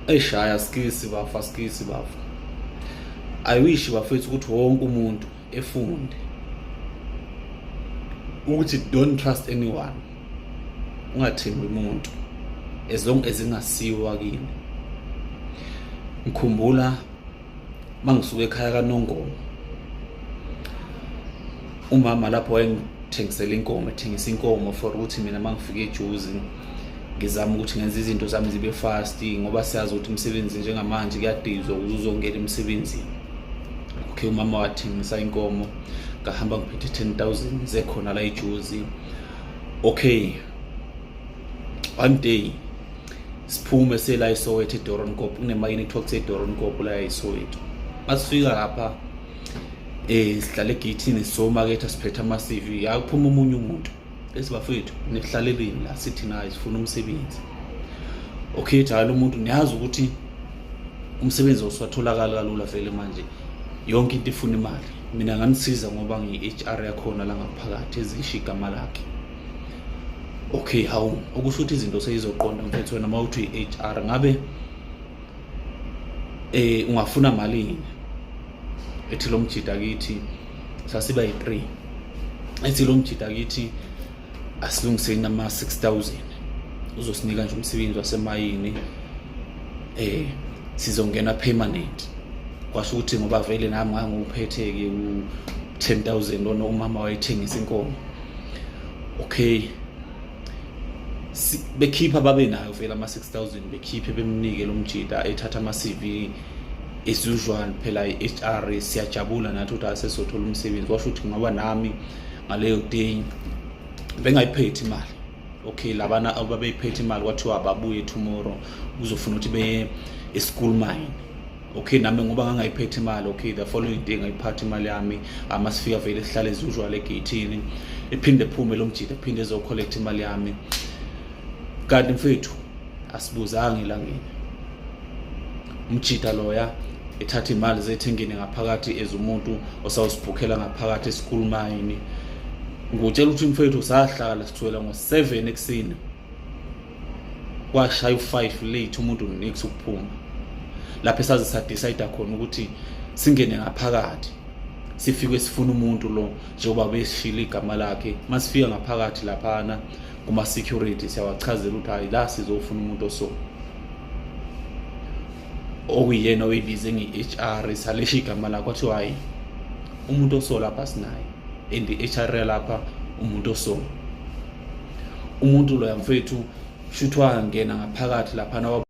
Eshaya skisi bafa, skisi bafa. I wish bafethu ukuthi wonke umuntu efunde ukuthi don't trust anyone, ungathembi umuntu as long as ingasiwa kini. Ngikhumbula mangisuka ekhaya kaNongoma, umama lapho wayengithengisela inkomo, ethengisa inkomo for ukuthi mina mangifika eJozi ngizama ukuthi ngenze izinto zami zibe fast, ngoba siyazi ukuthi umsebenzi njengamanje kuyadizwa ukuze uzongena emsebenzini. Okay, umama wathengisa inkomo, ngahamba ngiphethe 10,000 zekhona la eJozi. Okay, one day siphume sela eSoweto, eDoornkop, kunemayini ekuthiwa kuseDoornkop la eSoweto. Masifika lapha sihlale egeyithini, sizomaketha, siphethe ama-CV. Yakuphuma omunye umuntu esibafethu, nihlaleleni la? Sithi naye sifuna umsebenzi. Okay, jalo umuntu, niyazi ukuthi umsebenzi awusatholakali kalula vele manje, yonke into ifuna imali. Mina nganisiza ngoba ngiyi-HR yakhona la ngaphakathi, ezisho igama lakhe. Okay, hawu, okusho ukuthi izinto seyizoqonda mfethu. Wena uma uthi i-HR, ngabe ungafuna malini? Ethi lo mjida kithi, sasiba yi-3, ethi lo mjida kithi asilungiseni ama-6000, uzosinika nje umsebenzi wasemayini, sizongena permanent. Kwasho ukuthi ngoba vele nami ngangiwuphethe-ke u-10,000 lona umama wayethengisa inkomo. Okay, bekhipha, babe nayo vele ama-6000, bekhiphe bemnike lo mjida, ethatha ama-CV as usual. Phela i-HR, siyajabula nathi ukuthi asesothola umsebenzi. Washo ukuthi ngoba nami ngaleyo day bengayiphethe imali. Okay, labana ababeyiphethe imali kwathiwa ababuye tomorrow, kuzofuna ukuthi beye e-school mine. Okay, nami ngoba ngangayiphethe imali, okay, the following day ngayiphatha imali yami. Amasifika vele sihlale as usual egeyithini, ephinde ephume lo mjida, ephinde ezo-collect imali yami. Kanti mfethu asibuzanga elangeni, umjida loya ethatha imali zethu, engene ngaphakathi as umuntu osawusibhukhela ngaphakathi e-school mine. Ngutshela ukuthi mfethu sahlala sithwela ngo-7 ekuseni, kwashaya u-5 late, umuntu nix ukuphuma lapho esaze sa-decide khona ukuthi singene ngaphakathi, sifike sifuna umuntu lo njengoba besishilo igama lakhe. Masifika ngaphakathi laphana kuma-security, siyawachazela ukuthi hayi, la sizofuna umuntu oso okuyiyena oyibize nge-HR, salisho igama lakho. Kwathiwa hayi, umuntu oso lapha sinaye, and i-HR lapha umuntu oso umuntu loya mfethu shuthi wangena ngaphakathi laphana.